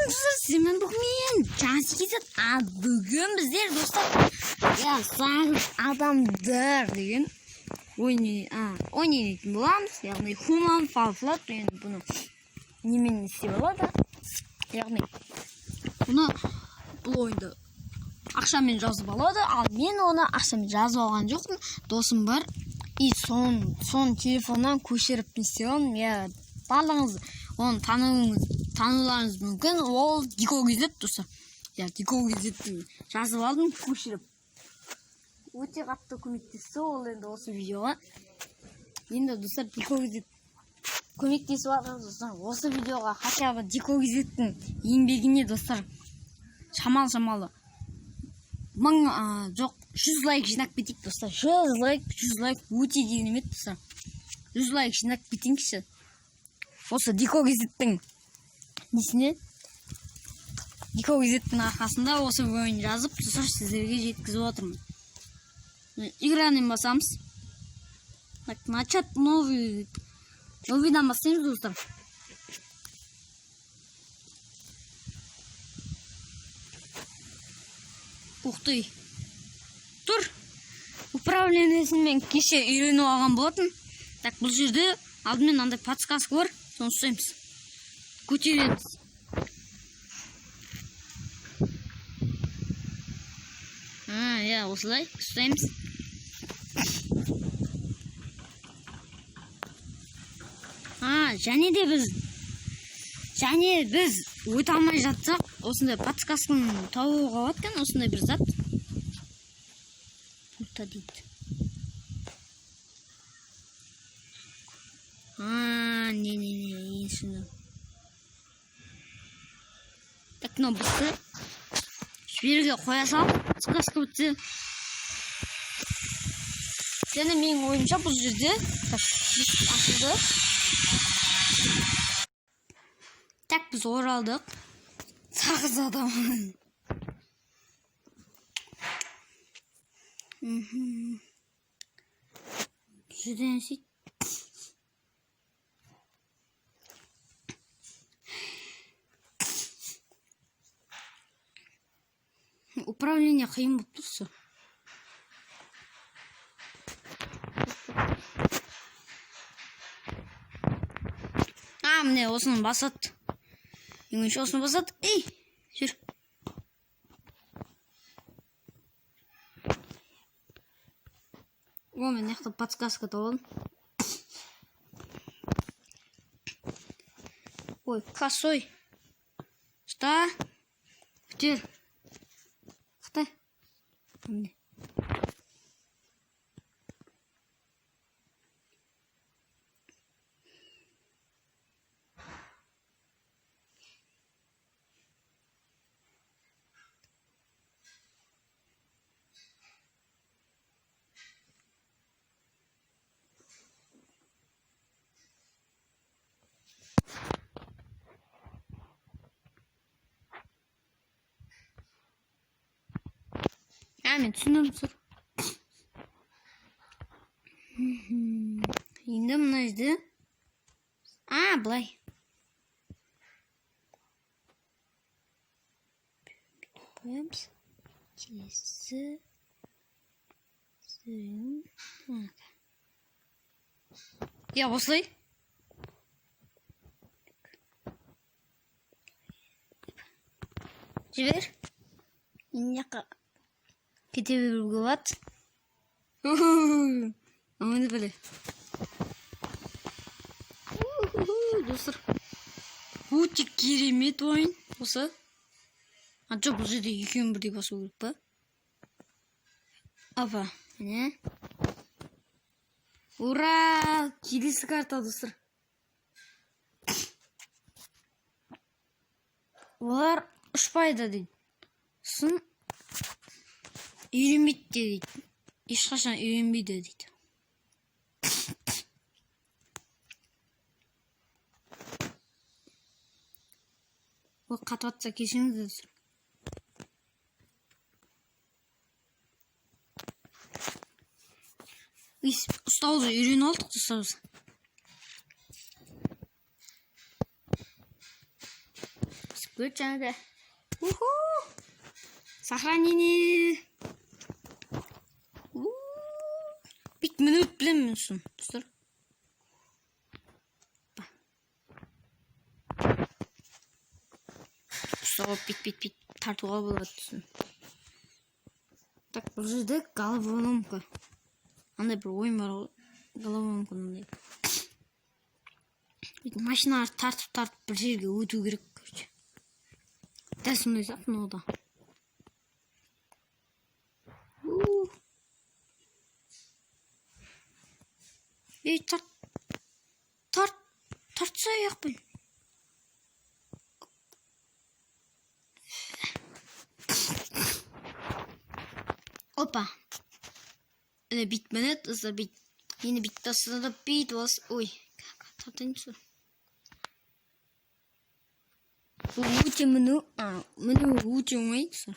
Достар, сіздермен бүгін мен Жанси KZ. А бүгін біздер, достар, иә, сағыз адамдар деген ойын ойнайтын боламыз, яғни Human Fall Flat. Енді бұны немен істеп алады, яғни бұны, бұл ойынды ақшамен жазып алады. Ал мен оны ақшамен жазып алған жоқпын, досым бар и соның телефоннан көшіріп не істеп алдым. Иә, барлығыңыз оны тануларыңыз мүмкін, ол Дико KZ, достар. Иә, Дико KZ-тің жазып алдым көшіріп, өте қатты көмектесті ол енді осы видеоға. Енді, достар, Дико KZ көмектесіп жатыр, достар. Осы видеоға хотя бы Дико KZ-тің еңбегіне, достар, шамал шамалы мың, жоқ, 100 лайк жинап кетейік, достар. 100 лайк, 100 лайк өте керемет, достар. 100 лайк жинап кетейікші осы Дико KZ-тің несіне. Дико KZ-тің арқасында осы ойын жазып, достар, сіздерге жеткізіп отырмын. Играны басамыз. Так, начать новый, новыйдан бастаймыз, достар. Ух ты, тұр, управлениесін мен кеше үйреніп алған болатын. Так, бұл жерде алдымен мынандай подсказка бар, соны ұстаймыз, көтереміз. Иә, осылай ұстаймыз. Және де біз өте алмай жатсақ, осындай подсказканы табуға болады екен, осындай бір зат пульта дейді. Не, не, не, енді түсіндім. Так, мынау бітті, жерге қоя салып, подсказка бітсе. Және менің ойымша, бұл жерде, так, есік ашылды. Так, біз оралдық. Сағыз адам. Бұл жерде не істейді? Управление қиын болып тұрсы. Міне, осыны басады. Ең бірінші осыны басады. Ей, жүр. О, мен мына жақта подсказка тауып алдым. Ой, косой. Ұста. Көтер. Қытай. Міне. Мен түсіндім, сұр. Енді мына жерде, былай. Қоямыз. Келесі. Иә, осылай. Жібер. Мына жаққа кете беруге болады. Міне, біле. Достар, өте керемет ойын осы. Жоқ, бұл жерде екеуін бірдей басу керек па? Апа, міне. Ура! Келесі карта, достар. Олар ұшпайды дейді. Сосын үйренбейді де дейді. Ешқашан үйренбейді дейді. Ой, қатып жатса кешіріңіздер, достар. Ұстауды үйреніп алдық, достар, біз. Өт және де. Уху! Сохранение. Бүйтіп мінуді білемін мен сосын, достар. Ұстап бүйтіп, бүйтіп, бүйтіп тартуға болады сосын. Так, бұл жерде головоломка. Андай бір ойын бар ғой, головоломка мындай. Бүйтіп машиналарды тартып тартып бір жерге өту керек, короче. Дәл сондай сияқты мынау да. Ей, тарт, тарт, тартса аяқпен. Опа. Міне бүйтіп мінеді, достар, бүйтіп. Енді бүйтіп тастады да бүйтіп аласыз. Ой, тартайын достар. Бұл өте міну, міну өте оңай, достар.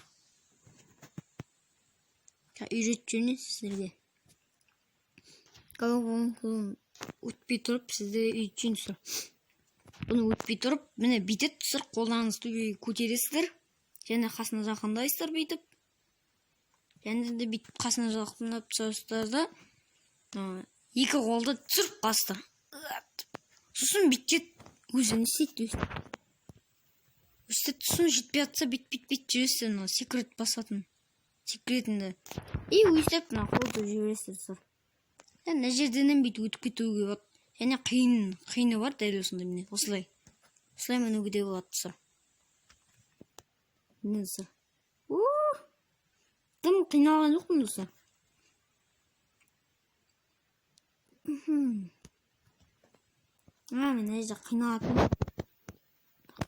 Үйретіп жіберейін сіздерге. Головоломканы өтпей тұрып сіздерге үйретейін, достар. Бұны өтпей тұрып, міне бүйтеді, достар, қолдарыңызды төбеге көтересіздер. Және қасына жақындайсыздар бүйтіп. Және де бүйтіп қасына жақындап тұрасыздар да, екі қолды түсіріп қаласыздар. Сосын бүйтеді, өзі не істейді өстіп. Өстіп сосын жетпей жатса, бүйтіп, бүйтіп, бүйтіп жүресіздер, мына секірет басатын. Секіретінді. И өстіп мына қолды жібересіздер, достар. Және мына жерден бүйтіп өтіп кетуге болады. Және қиыны бар дәл осындай, міне осылай. Осылай мінуге де болады, достар. Міне, достар. Дым қиналған жоқпын, достар. Мен мына жерде қиналатынмын.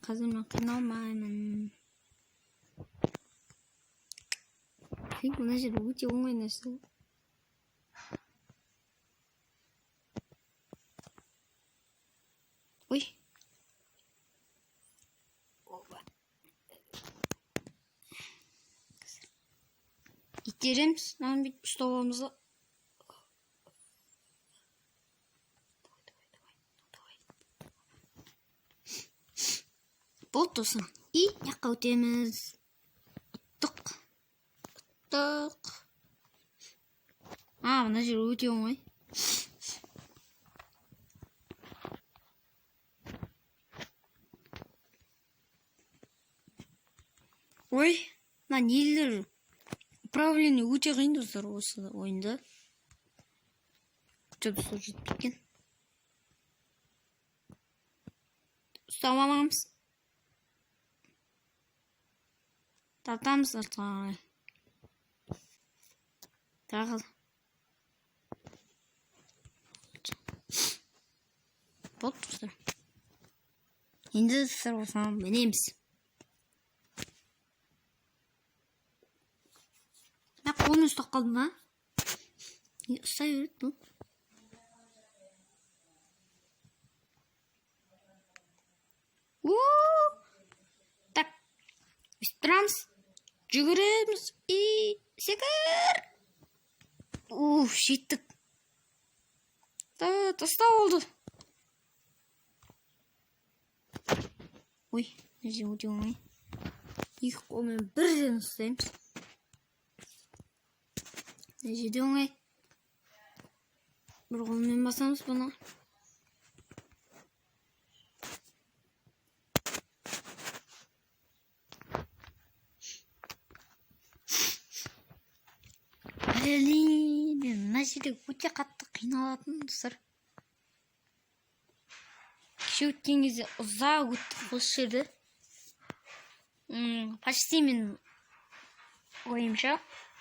Қазір мен қиналмаймын. Мына жер өте оңай нәрсе. Ой. Опа. Итереміз. Мынаны бүйтіп ұстап аламыз да. Болды, достар. И жаққа өтеміз. Ұттық. Ұттық. Мына жер өте оңай. Ой, мына нелер управление өте қиын, достар, осы ойында. Жоқ, достар, жетіп кеткен. Ұстап аламыз. Тартамыз артқа қарай. Тағы. Болды, достар. Енді, достар, осыны мінеміз. Мен қолын ұстап қалдым, а? Не, ұстай береді бұл. Так, өстіп тұрамыз. Жүгіреміз. И секір. Уф, жеттік. Та, таста болды. Ой, мына жер өте оңай. Екі қолмен бірден ұстаймыз. Мына жерде оңай. Бір қолмен басамыз бұны. Блин, мен мына жерде өте қатты қиналатынмын, достар. Кеше өткен кезде ұзақ өттік осы жерді. Почти мен ойымша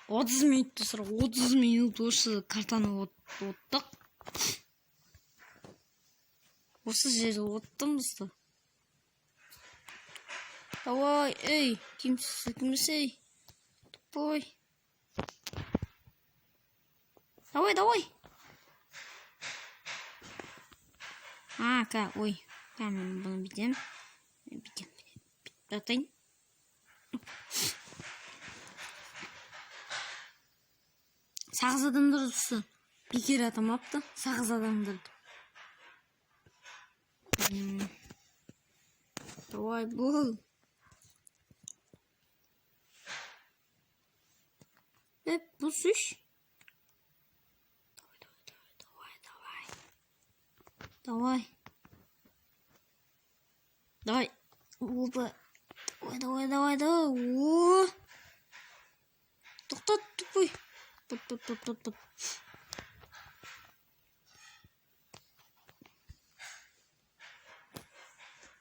30 минут, достар, 30 минут осы картаны оттық. Осы жерді оттым, достар. Давай, ей, кімсіз, тупой. Давай, давай. Ой, мен бұны бүйтемін. Бүйтемін, бүйтіп атайын. Сағыз адамдар осы бекер атамапты. Сағыз адамдар. Давай, бол. Е, бұл үш. Давай, давай, давай, давай, давай. Опа, давай, давай, давай, давай. О, тоқтат, тупой. Пыт, пыт, пыт, пыт, пыт.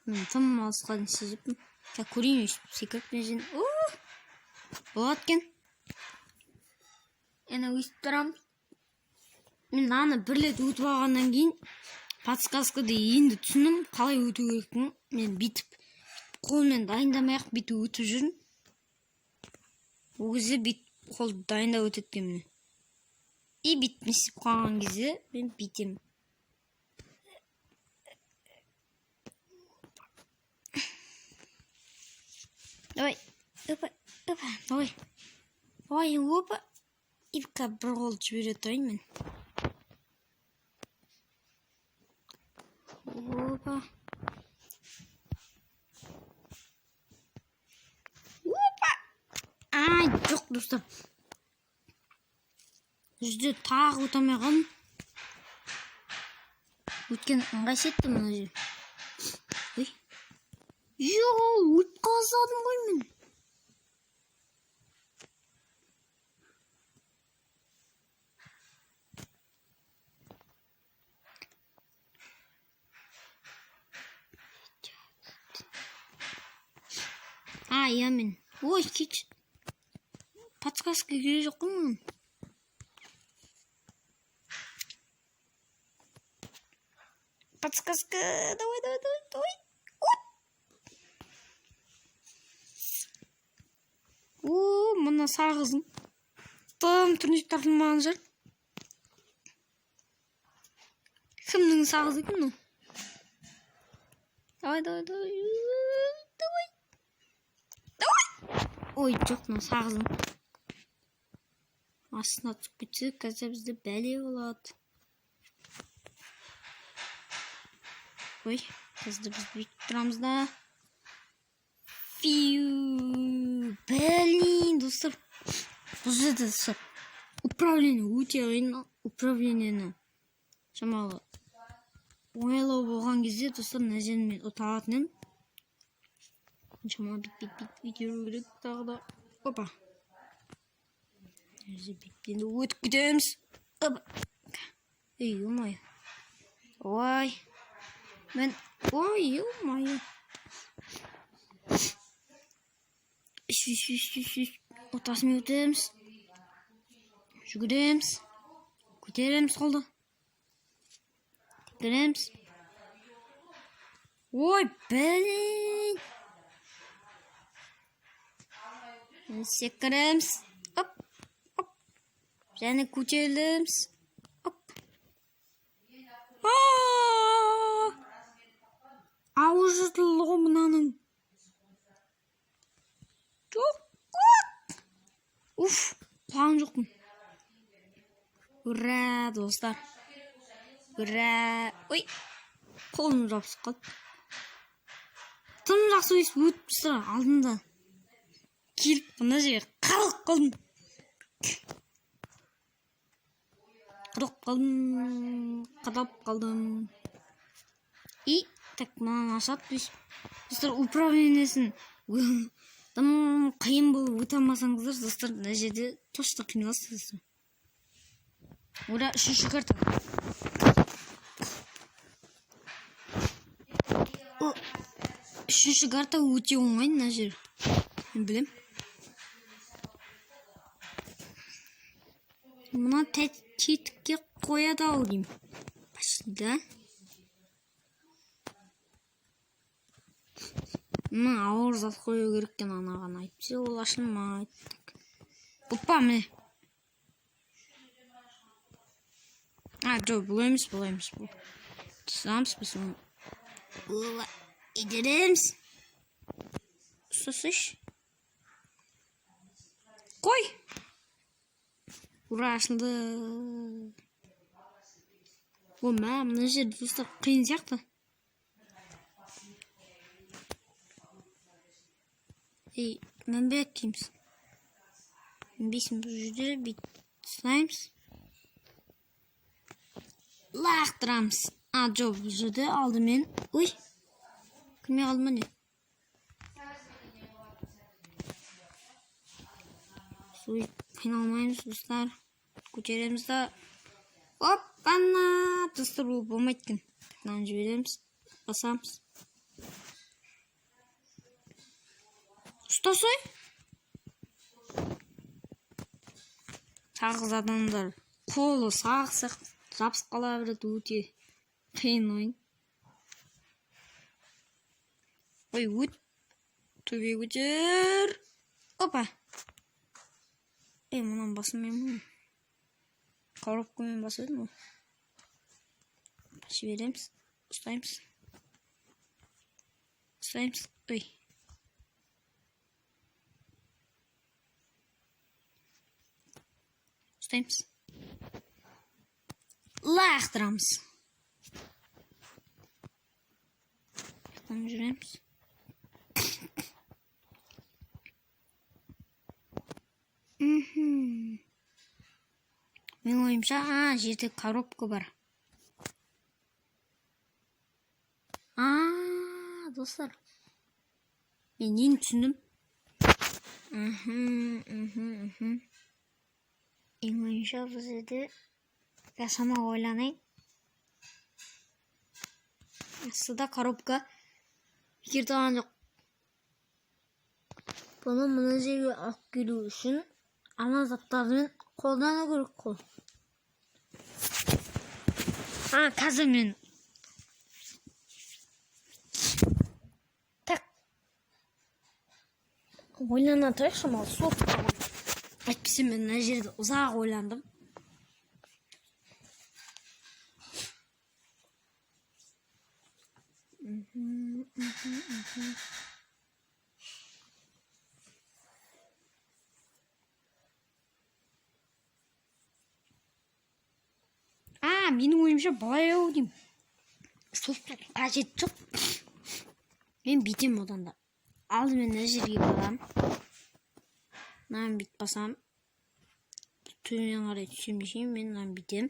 Мен тым алысқа сезіппін. Так, көрейін, өйстіп секіріп мына жерден. О, болады екен. Әне, өйстіп тұрамыз. Мен мынаны бір рет өтіп алғаннан кейін подсказкады енді түсіндім, қалай өту керектігін. Мен бүйтіп қолмен дайындамай ақ бүйтіп өтіп жүрмін. Ол кезде бүйтіп қолды дайындап өтеді екенмін. И бүйтіп не істеп қалған кезде мен бүйтемін. Давай, опа, опа, давай, давай, опа. И бір қолды жібере тұрайын мен. Опа, опа. Ай, жоқ, достар, жүзде тағы өте алмай қалдым. Өйткені ыңғайсыз етті мына жер. Ой, жоқ, өліп қала ғой мен. А, иә, мен, ой, кетші, подсказка керек жоқ қой маған. Подсказка, давай, давай, давай, давай. О, мына сағызың тым турник тартылмаған шығар. Кімнің сағызы екен мынау? Давай, давай, давай, давай, давай. Ой, жоқ, мына сағыздың астына түсіп кетсе, қазір бізде бәле болады. Ой, қазір біз бүйтіп тұрамыз да. Фью, блин, достар, бұл жерде, достар, управление өте қиын. Управлениені шамалы оңайлау болған кезде, достар, мына жерін мен ұта алатын едім. Шамалы бүйтіп, бүйтіп, бүйтіп, бүйтіп жүру керек тағы да. Опа, мына жерде бүйтіп енді өтіп кетеміз. Опа, ей, ё-моё, ой, мен, ой, ё-моё. Үш, үш, үш, үш, үш. Ортасымен өтеміз, жүгіреміз, көтереміз қолды, секіреміз. Ой, блин, секіреміз, оп, оп, және көтерілеміз, оп. Ауыз жыртылды ғой мынаның. Жоқ, уф, құлаған жоқпын. Ура, достар, ура! Ой, қолым жабысып қалды. Тым жақсы өйстіп өтіп тұр алдында келіп, мына жерге қырылып қалдым, қырылып қалдым, қадалып қалдым. И так, мынаны ашады өйстіп. Достар, управлениесін тым қиын болып өте алмасаңыздар, достар, мына жерде точно қиналасыз. Ура, үшінші карта. О, үшінші карта өте оңай. Мына жер мен білем. Мына тетікке қояды ау деймін, почти да. Мына ауыр зат қою керек екен анаған, әйтпесе ол ашылмайды. Так, опа, міне. А, жоқ, бұл емес, бұл емес, бұл түсіреміз біз оны. Ола, итереміз. Ұстасайшы, қой. Ура, ашылды. О, мә, мына жер, достар, қиын сияқты. Ей, мінбе дейміз. Мінбейсің. Бұл жерде бүйтіп ұстаймыз, лақтырамыз. А, жоқ, бұл жерде алдымен, ой, кірмей қалды ма, не? Өйтіп қиналмаймыз, достар. Көтереміз да, опана, достар, бұл болмайды екен. Мынаны жібереміз, басамыз. Ұстасай. Сағыз адамдар қолы сақ сияқты жабысып қала береді. Өте қиын ойын. Ой, өт, төбеге көтер. Опа, ей, мынаны басылмаймын ғой, коробкамен басып едім ғой. Жібереміз, ұстаймыз, ұстаймыз. Ой, ұстаймыз, лақтырамыз, жақтан жүреміз. Менің ойымша, а, жерде коробка бар. А, достар, мен нені түсіндім? Мхм мхм мхм Менің ойымша, бұл жерде шамалы ойланайын. Астында коробка бекер тұрған жоқ. Бұны мына жерге алып келу үшін ана заттармен қолдану керек қой. А, қазір мен, так, ойлана тұрайық шамалы. Софт, әйтпесе мен мына жерде ұзақ ойландым. Мхм, мхм, мхм. А, менің ойымша, былай ау деймін. Софттың қажеті жоқ. Мен бүйтемін. Одан да алдымен мына жерге барамын, мынаны бүйтіп басамын, төмен қарай түсемін десем, мен мынаны бүйтемін,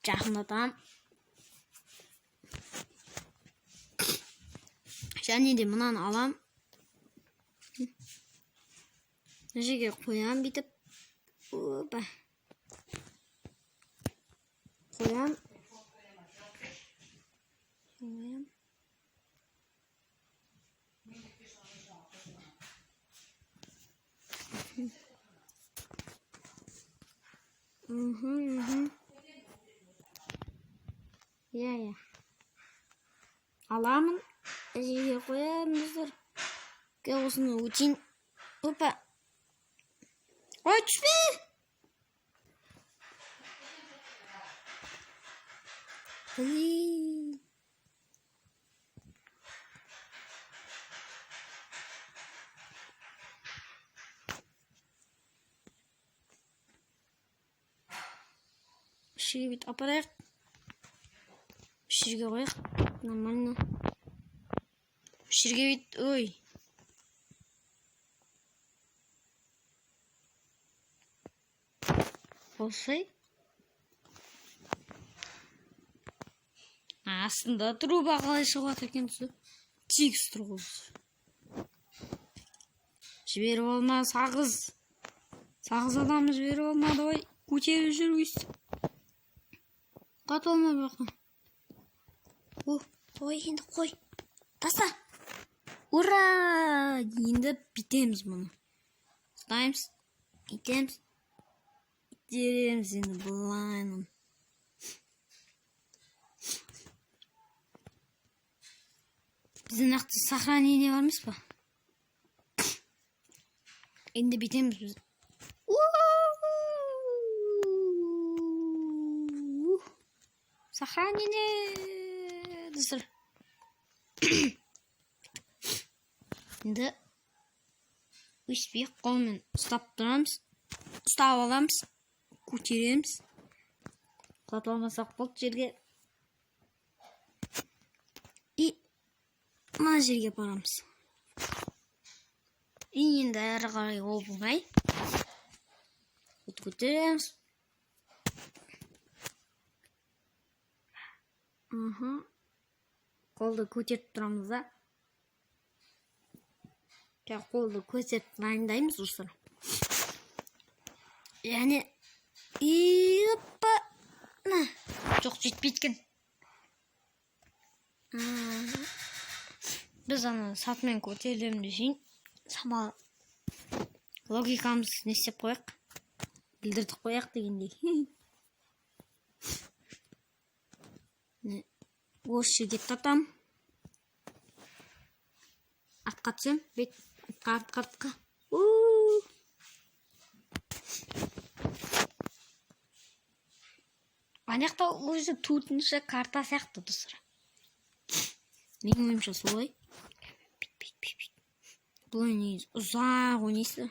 жақындатамын және де мынаны аламын, мына жерге қоямын, бүйтіп, опа, қоямын, қоямын. Мхм мхм Иә, аламын, мына жерге қоямын. Достар, кел, осыны өтейін. Опа, ой, түспе. Блин. Жерге бүйтіп апарайық, осы жерге қояйық. Нормально, осы жерге бүйтіп, ой. Осылай. Астында труба қалай шығып жатыр екен? Түсі тегіс тұр ғой. Жіберіп алма, сағыз, сағыз адам, жіберіп алма. Давай, көтеріп жүр өйстіп, қатып алма бұл. О, давай, енді қой, таста. Ура! Енді бүйтеміз, мұны ұстаймыз, бүйтеміз, итереміз. Енді былайынан. Бізде нақты сохранение бар емес па? Енді бүйтеміз біз. У-у-у! Сохранение, достар. Енді өйстпей қолмен ұстап тұрамыз, ұстап аламыз, көтереміз. Құлатып алмасақ болды жерге. И мына жерге барамыз. И енді әрі қарай оп оңай. Қолды көтереміз. Аха. Қолды көтеріп тұрамыз да. Қолды көтеріп дайындаймыз, достар. Яғни, опа. Жоқ, жетпейді екен. Біз ана сатымен көтерілемін десең, шамалы логикамыз не істеп қояйық, білдіртіп қояйық дегендей. Осы жерге тартамын. Артқа түсем, бет, артқа, артқа, артқа. Ана жақта өзі төртінші карта сияқты, достар. Менің ойымша солай. Бұл ойын негізі ұзақ ойнайсыз.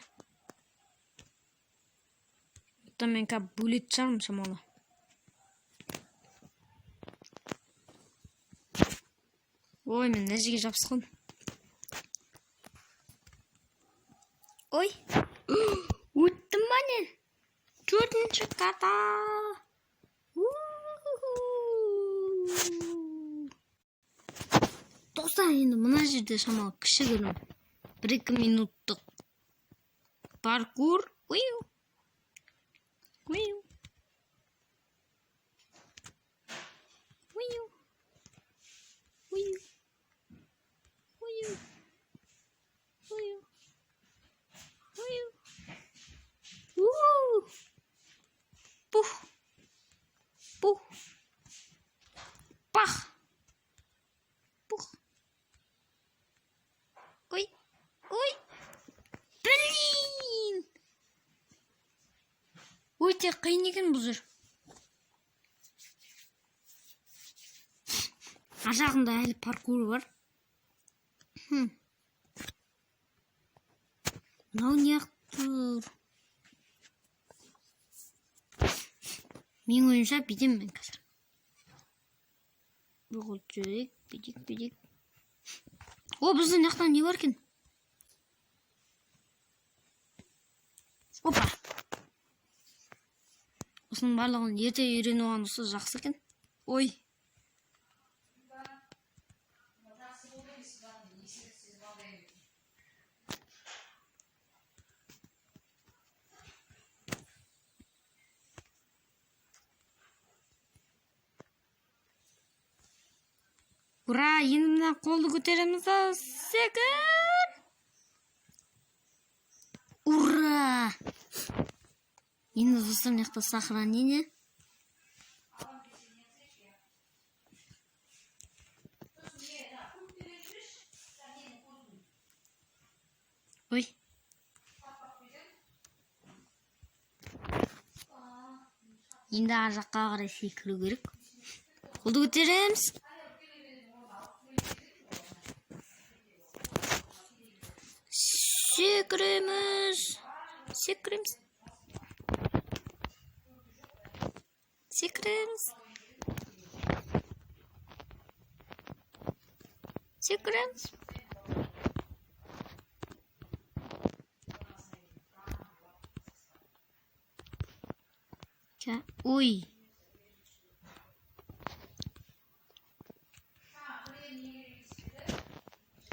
Оттан мен қазір бөлетін шығармын шамалы. Ой, мен мына жерге жабысып қалдым. Ой, өттім ба не? Төртінші карта. Достар, енді мына жерде шамалы кішігірім 1-2 минуттық паркур. Уиу. Уиу. Уиу. Уиу. Уиу. Уиу. Уиу. У-у-у. Пух. Пух. Пах. Пух. Ой. Ой. Блин. Өте қиын екен бұл жер. Ар жағында әлі паркур бар. Мынау не тұр? Менің ойымша бүйтемін мен қазір. Бұл жүрек, бүйтейік, бүйтейік. О, біздің мына жақта не бар екен? Опа. Осының барлығын ерте үйреніп алған осы жақсы екен. Ой. Ура, енді мына қолды көтереміз да секір. Ура! Енді достар, мына жақта сохранение. Ой. Енді ар жаққа қарай секіру керек. Қолды көтереміз. Секіреміз. Секіреміз. Секіреміз. Секіреміз. Ой.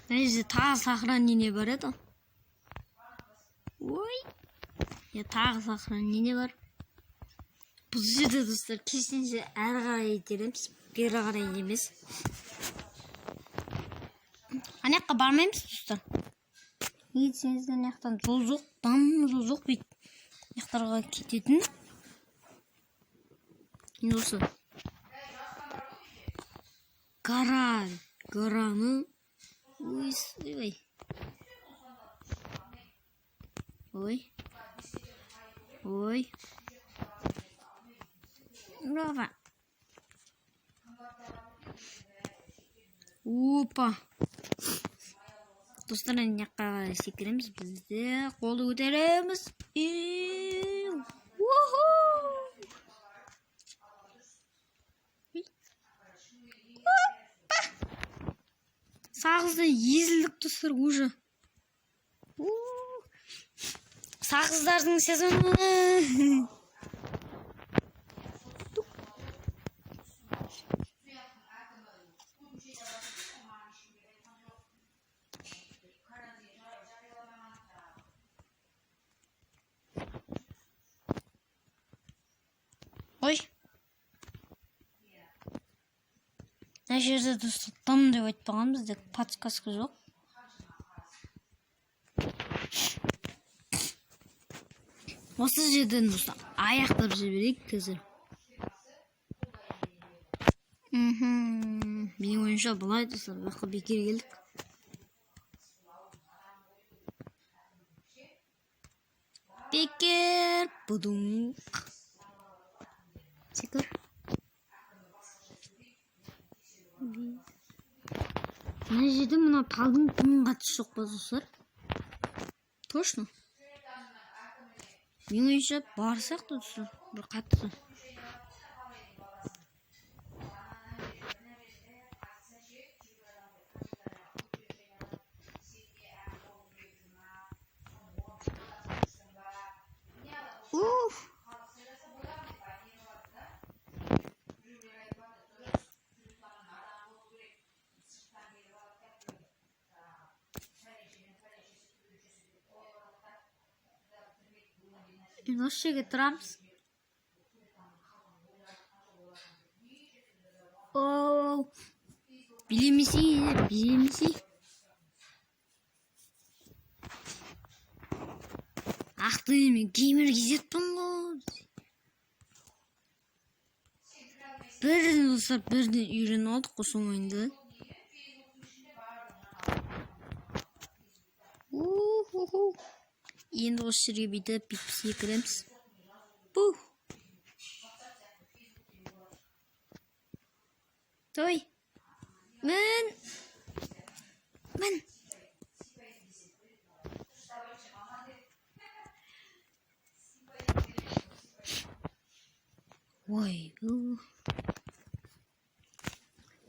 Мына жерде тағы сохранение бар еді. Ой. Я тағы сохранение бар. Бұл жерде, достар, керісінше әрі қарай итереміз, бері қарай емес. Ана жаққа бармаймыз, достар. Неге десеңіздер, ана жақтан жол жоқ, дым жол жоқ бүйтіп. Ана жақтарға кететін. Енді осы гора, гораны ой, ой. Ой. Ой. Опа. Опа. Достар, ана жаққа қарай секіреміз. Бізде қолды көтереміз. Уху! Опа! Сағызды езілдік, достар, уже. Сағыздардың сезоны. Ой. Мына жерде, достар, дым деп айтпаған, бізде подсказка жоқ. Осы жерден, достар, аяқтап жіберейік қазір. Менің ойымша, былай, достар, бұл жаққа бекер келдік. Бекер. Будун. Секір. Мына жерде мына талдың тым қатысы жоқ па, достар? Точно. Менің ойымша, бар сияқты, достар, бір қатысы. Уф. Енді осы жерге тұрамыз. Оу. Билемесей, билемесей. Ах ты, мен геймер кезетпін ғой. Бірден, достар, бірден үйреніп алдық қой сол ойынды. Уху. Енді осы жерге бүйтіп бүйтіп секіреміз. Бух. Давай. Мін. Мін. Ой. У.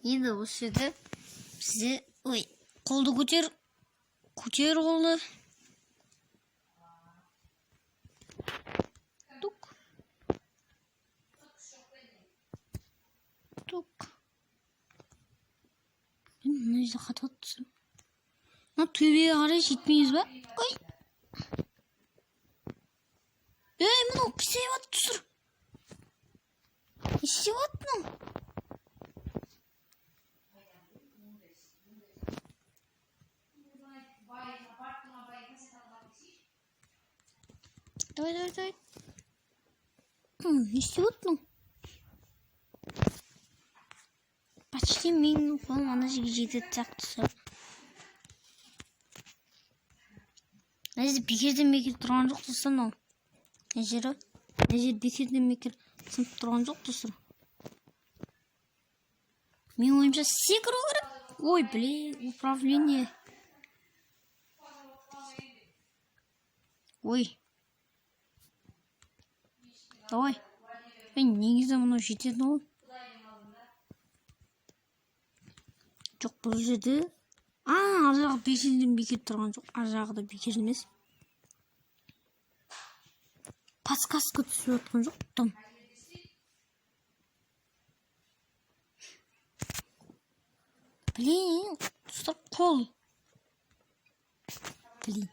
Енді осы жерде бізде, ой, қолды көтер. Көтер қолды. Тук. Тук. Мына жерде қатып түсіп. Мына төбеге қарай жетпейміз ба? Ой. Ей, мынау қисайып жатыр, түсір. Не істеп жатыр мынау? Давай, давай, давай. Не істеп жатыр мынау? Почти менің қолым ана жерге жететін сияқты. Мына жерде бекерден бекер тұрған жоқ, достар, мынау. Мына жер бекерден бекер сынып тұрған жоқ, достар. Менің ойымша, секіру керек. Ой, блин, управление. Ой. Давай. Мен негізі мынау жетеді ғой. Жоқ, бұл жерде. А, ар жағы бекерден бекер тұрған жоқ. Ар жағы да бекер емес. Подсказка түсіп жатқан жоқ там. Блин, достар, қол. Блин.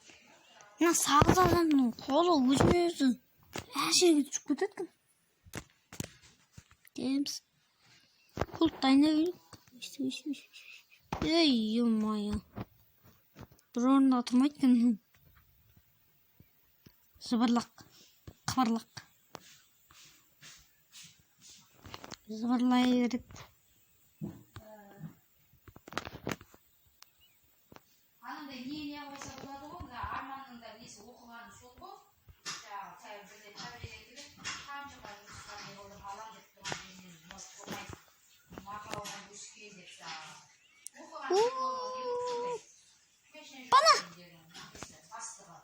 Мына сағыз адамның қолы өзіме өзі әр жерге түсіп кетеді екен. Демс. Қол дайындап берейік. Өйстіп, өйстіп, өйстіп. Ей, ё-моё. Бір орында тұрмайды екен. Жыбырлақ. Қыбырлақ. Жыбырлай береді. Анандай не қойса болады ғой, мына Арманның да несі, оқығаны сол ғой, жаңағы бірде тәубеге қаншама жұмысқа не қылдым, алам деп тұрған жерінен может болмайды, мақаладан өскен деп жаңағы оқыған. Бана! Бастығы,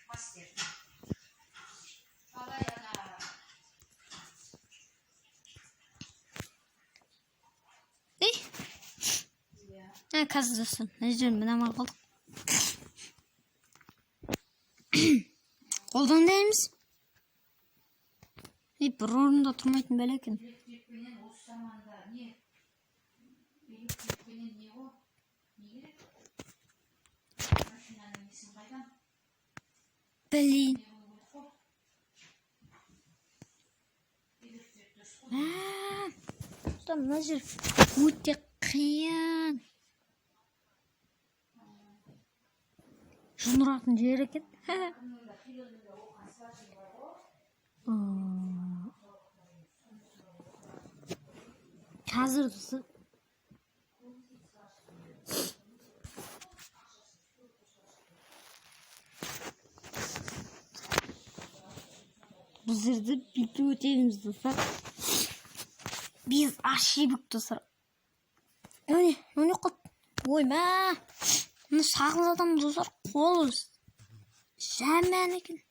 мастер қалай ана. Ей! Иә. Ә, қазір, достар, мына жерден міне алмай қалдық. Қолдан дейміз. И бір орында тұрмайтын бәле екен. Электрикпенен осы заманда не, электрикпенен не ғой, не керек? Машинаның несін қайдан? Блин. Не қылу керек қой? Электрик дұрыс қой. А, достар, мына жер өте қиын. Жын ұратын жер екен. Кімнің де қилығында оқыған сварщик бар ғой. Қазір, достар, біздерді бүйтіп өтеміз, достар. Без ошибок, достар. Міне, міне қалды. Ой, мә. Мына сағыз адам, достар, қолы жаман екен.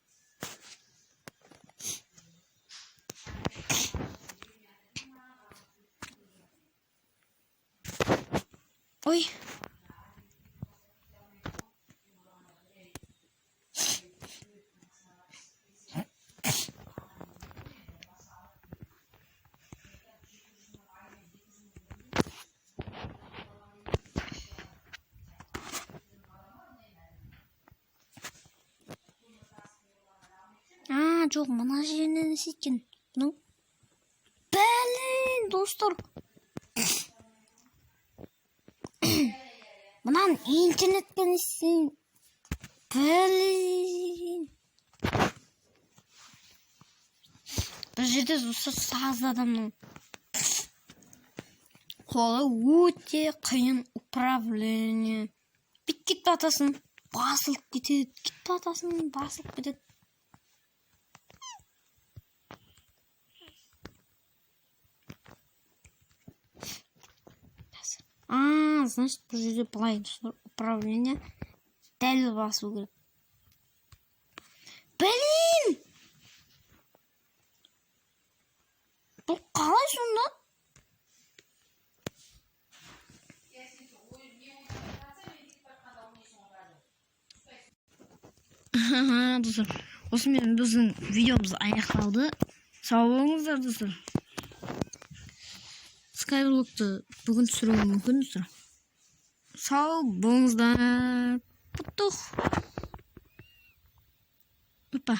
Ой. А, жоқ, мына жерінен екен. Мынау. Блин, достар. Мынаны интернетпен істейін. Блин. Бұл жерде, достар, сағыз адамның қолы өте қиын управление. Бүйтіп кетіп атасың, басылып кетеді, кетіп атасың, басылып кетеді. А, значит, бұл жерде былай, достар, управление дәл басу керек. Блин! Бұл қалай сонда? Я сен ой не ойнап жатсаң, мен кетіп бара жатқанда ойнайсың ғой қазір. Достар, осымен біздің видеомыз аяқталды. Сау болыңыздар, достар. Скайблокты бүгін түсіруім мүмкін, достар. Сау болыңыздар. Путух. Опа.